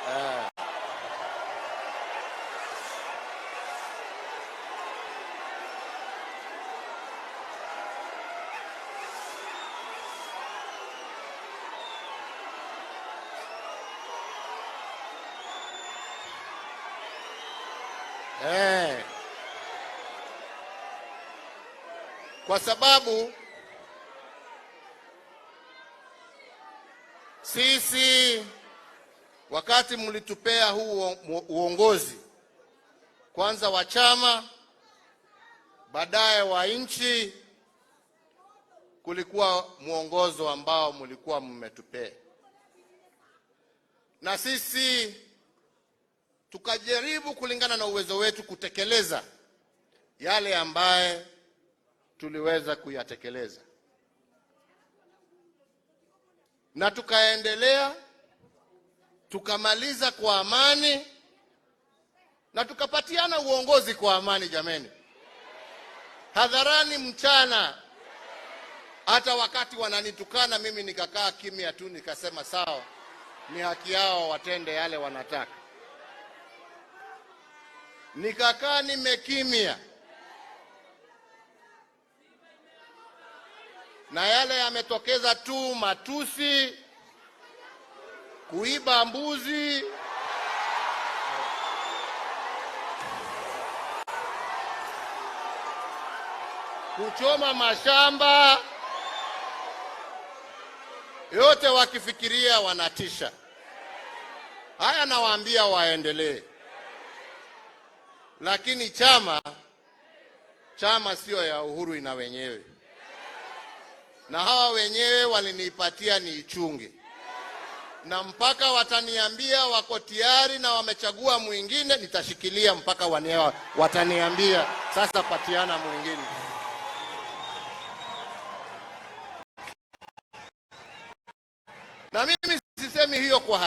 Eh. Eh. Kwa sababu sisi wakati mlitupea huu uongozi kwanza wa chama baadaye wa nchi, kulikuwa mwongozo ambao mlikuwa mmetupea, na sisi tukajaribu kulingana na uwezo wetu kutekeleza yale ambaye tuliweza kuyatekeleza, na tukaendelea tukamaliza kwa amani na tukapatiana uongozi kwa amani. Jameni, hadharani mchana, hata wakati wananitukana mimi nikakaa kimya tu, nikasema sawa, ni haki yao watende yale wanataka. Nikakaa nimekimya, na yale yametokeza tu matusi, kuiba mbuzi, kuchoma mashamba, yote wakifikiria wanatisha. Haya nawaambia waendelee, lakini chama sio ya Uhuru, ina wenyewe, na hawa wenyewe walinipatia niichunge, na mpaka wataniambia wako tayari na wamechagua mwingine, nitashikilia mpaka wataniambia sasa patiana mwingine. Na mimi sisemi hiyo kwa